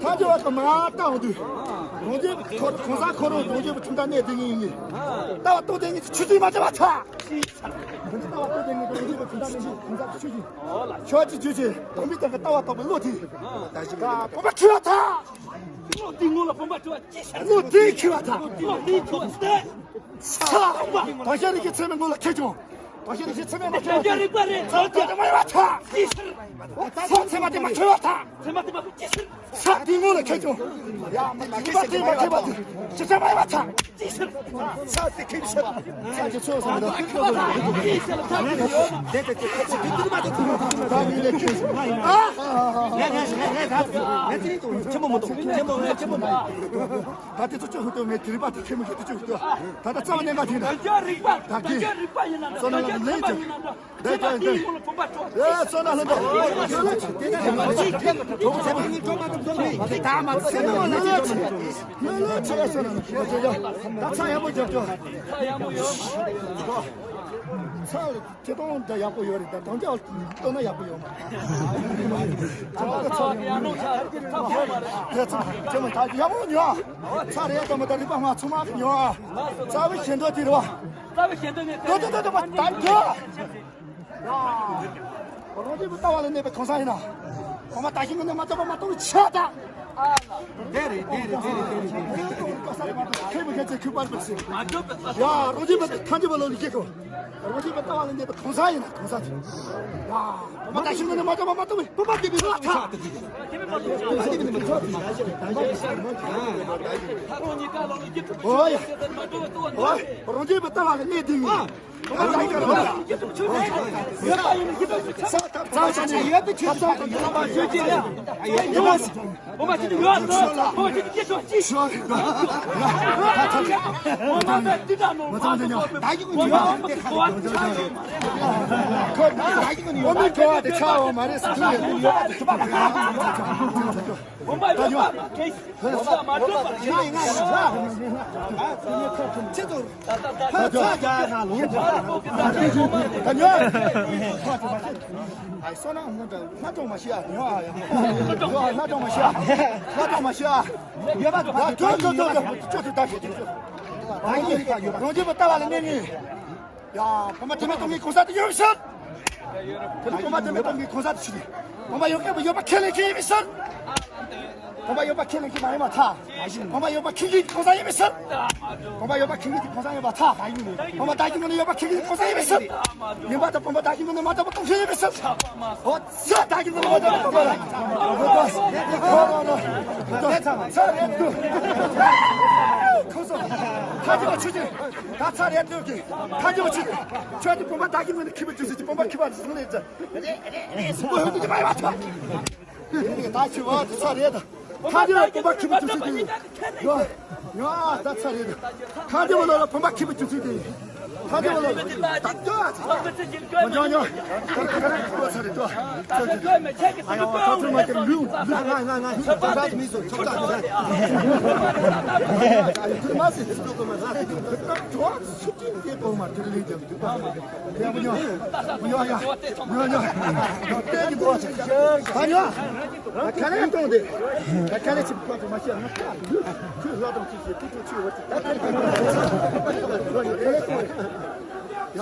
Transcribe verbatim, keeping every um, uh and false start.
ཐང་ཆེ་བ་དང་མ་བཏང་འོང་དུས། གྲོང་ཁྱེར་ཁོ་གོང་ས་ཁོ་རང་གྲོང་ཁྱེར་བ་ཁྲིམས་ཐག་གནས་དེ་ངེས་ཡིན། ལྟ་བ་ཏོག་དེ་ངེས་ཆུ་དུས་མ་བྱ་བ་ཚ། ལྟ་བ་ཏོག་དེ་ངེས་གྲོང་ཁྱེར་བ་ཁྲིམས་ཐག་གནས་ཆུ་དུས་ཁོང་ས་ཆུ་དུས། ཆོག་ཅི་བརྗོད་ཅི་དམ་པའི་ཏང་གི་ལྟ་བ་དོག་པའི་བློ་དེ། ད་ཞིག་ག་བོད་པ་ཁྲི་བ་ཚ། བློ་དེ་ངོ་ལ་བོད་པ་ཁྲི་བ་ཅི་ཤར། བློ་དེ་ཁྲི་བ་ཚ། བློ་དེ་ཁྲི་བ་ཚ། ས། དོ་ཤ་རིགས་ཀྱི་ཚེ་མི་ངོ་ལ་ཁེ་ཅུང་། དོ་ཤ་རིགས་ཀྱི་ཚེ་མི་མ་ཁྲི་བ་ཚ། དོ་ཤ་རིགས་པ་རེད། ཚ་དོ་ཤ་མ་ཡོད་བ་ཚ། ཅི་ཤར། ཚ་ཚེ་མ་དེ་མ་ཁྲི་བ་ཚ། ཚེ་མ་དེ་མ་ཁྲི་བ་ཚ། ས་དེ་ངོ་ལ་ཁེ་ཅུང་། ཡ་མ་ཁྲི་བ་དེ་མ་ཁྲི་བ་དེ་ཅི་ཤར་མ་ཡོད་བ་ཚ། ས་དེ་ཁེ་ཤར། ས་དེ་ཚོ་སོང་ད། ད་དེ་ཚོ་ཅི་ཧུ་ཏོ་ངས་དེ་རིག་པ་དེ་ཁེ་མོ་མོ་ཏོ་ཆེན་མོ་མོ་ཏོ་ཆེན་མོ་མོ་ཏོ། ད་དེ་ཚོ་ཅི་ཧུ་ཏོ་ངས་དེ་རིག་པ་དེ་ཁེ་མོ་ཞིག་དེ་ཅི་ཧུ་ཏོ། ད་ད་རྩ་བ་ནས་ང་དེ་ན། ད་གི་སོ་ན་ལ་ལེ་ཅི། ད་ད་ད། ཨེ་སོ་ན་ལྷན་དུ། ད་མ་ཚེ་ན་ལེ་ཅི། ད་ཚ་ཡག་པོ་རྒྱབ་ཅོ། ཚ་ཡག་པོ་རྒྱབ་ཅོ། ཚ་ལ་ཇེ་ཏོང་འདྲ་ཡག་པོ་ཡོད་རེད། ད་དང་ཅག་ལྟོས་ན་ཡག་པོ་ཡོད་མ་རེད། ཚ་ལ་ཚ་ཡག་པོ་ཉོ། ཚ་རེད་དམ་ད་རིག་པ་ང་ཚོ་མ་ཉོ་ཨ། རྩ་བའི་ཞེ་འདོད་དེ་རེད་བ། རྩ་བའི་ཞེ་འདོད་ནས་ཏོ་ཏོ་ཏོ་ཏོ་མ་ད་ཉོ། རང་རྒྱུད་པའི་ལྟ་བ་ལ་གནས་པའི་གང་ཟག་ཡིན་ན། ཁོང་མ་ད་ཤིང་ནི་མ་བཏོན་པ་མ་གཏོང་བའི་ཆ་དང་། དེ་རེད་དེ་རེད་དེ་རེད་དེ་རེད། ཁྱེད་མི་ཁྱེད་ཚེ་ཁུ་པར་པར་ཟེར། ཡ་རང་རྒྱུད་པའི་ཐང་རྒྱུད་པ་ལ་ལུས་ཀྱི་གོ། རང་རྒྱུད་པའི་ལྟ་བ་ལ་གནས་པའི་གང་ཟག་ཡིན་ན་གང་ཟག་ཡིན། ཡ་མ་ད་ཤིང་ནི་མ་བཏོན་པ་མ་གཏོང་བའི་སྤོབས་པ་དེ་མི་རོ་ཐ། ཨོ་ཡ། ཨོ་རང་རྒྱུད་པའི་ལྟ་བ་ལ་གནས་དེ་ཡིན། ད་ཉོ། ཨ་སོ་ན་སྔོན་དྲ་སྣ་དྲོངས་མ་ཤི་ཨ་ཉོ་ཨ་ཡ། སྣ་དྲོངས་མ་ཤི་ཨ། སྣ་དྲོངས་མ་ཤི་ཨ། ཡོད་པ་ད་ཅོ་ཅོ་ཅོ་ཅོ་ཅོ་ཅོ་ད་ཤི་ཅོ་ཅོ། ད་ཡོད་ཡོད་པ་ཡོད་པ། རང་རྒྱུད་པ་ལྟ་བ་ལ་གནས་ནི། ཡ་བུ་མ་དེ་མ་གཏོང་གི་གོང་ས་དེ་ཡོད་ཤག་དེ་ནི་བུ་མ་དེ་མ་གཏོང་གི་གོང་ས་དེ་ཤི་ནི། བུ་མ་ཡོད་མཁན་བུ་ཡོད་པ་ཁས་ལེན་གྱི་ཡིན་ཤག་བོང་བུ་ཡོད་པ་ཁས་ལེན་གྱི་མ་ཡིན་པ་ཐག་བོང་བུ་ཡོད་པ་ཁས་ལེན་གྱི་གོང་ས་ཡིན་པའི་ཕྱིར། བོང་བུ་ཡོད་པ་ཁས་ལེན་གྱི་གོང་ས་ཡིན་པ་ཐག་བོང་བུ་བདག་གི་ངོ་ནས་ཡོད་པ་ཁས་ལེན་གྱི་གོང་ས་ཡིན་པའི་ཕྱིར། ཡིན་པ་དང་བོང་བུ་བདག་གི་ངོ་ནས་མ་དག་པ་གཏོང་ཤེས་ཡིན་པའི་ཕྱིར། ཨོ་ཚ་བདག་གི་ངོ་ནས་མ་དག་པ་གཏོང་ཤེས་ཡིན་པའི་ཕྱིར། ཚ་རེད་འདུག་ཁོང་ཚོ་ཁ་ཅིག་ལ་ཆུ་ཅིག་ད་ཚ་རེད་འདུག་གི་ཁ་ཅིག་ལ་ཆུ་ཅིག་ཁྱོད་ཀྱི་བོང་བུ་བདག་གི་ངོ་ནས་ཁྱི་བ་བཅུ་ཟེར་གྱི་བོང་བུ་ཁྱི་བ་ཟེར་ནས་ཚ་བོང་བུ་ཧུད་ཀྱི་མ་ཡོད་པ་ཐག་ད་ཆུ་བ་དེ་ཚ་རེད་ད། ཁ་དེ་ལ་བོང་བུ་ཁྱི་བ་བཅུ་ཚིག་དེ་ཡིན། ཡ། ཡ་ད་ཚ་རེད་ད། ཁ་དེ་བ་ལ་ལ་བོང་བུ་ཁྱི་བ་བཅུ་ཚིག་དེ་ཡིན། ཁ་དེ་བ་ལ་ལ་ད་ད་ཚ། ཡ་ཡ། ཁ་ཁ་ཁ་ཁ་ཚ་རེད་ད། ཨ་ཡ་ད་ཚ་མ་ཁྱེར་ལུས་ལུས། ང་ང་ང་ང་ད་མི་བཟོ་ཆོག་ད། ཨ་ཡ་ཐུར་མ་སི་ཐུར་ཏོ་གོ་མ་ཟ་ད་ཇོ་སུ་ཏིང་དེ་གོ་མ་ཐུར་ལི་ཇམ་དུ་ད། ཡ་མི་ཉོ། མི་ཉོ་ཡ། མི་ཉོ་ཡ། ཡ་ཏེ་གི་དོ། ད་ཉོ། ད་ཁ་ལེ་གཏོང་དེ། ད་ཁ་ལེ་ཆིབས་ཁ་དུ་མ་ཤེས་ན། ཁོས་ལྷ་དང་ཅི་ཞེས་ཏུ་ཏུ་ཆུ་བ་ཅི། ད་ཁ་ལེ་གཏོང་དེ། ཡ།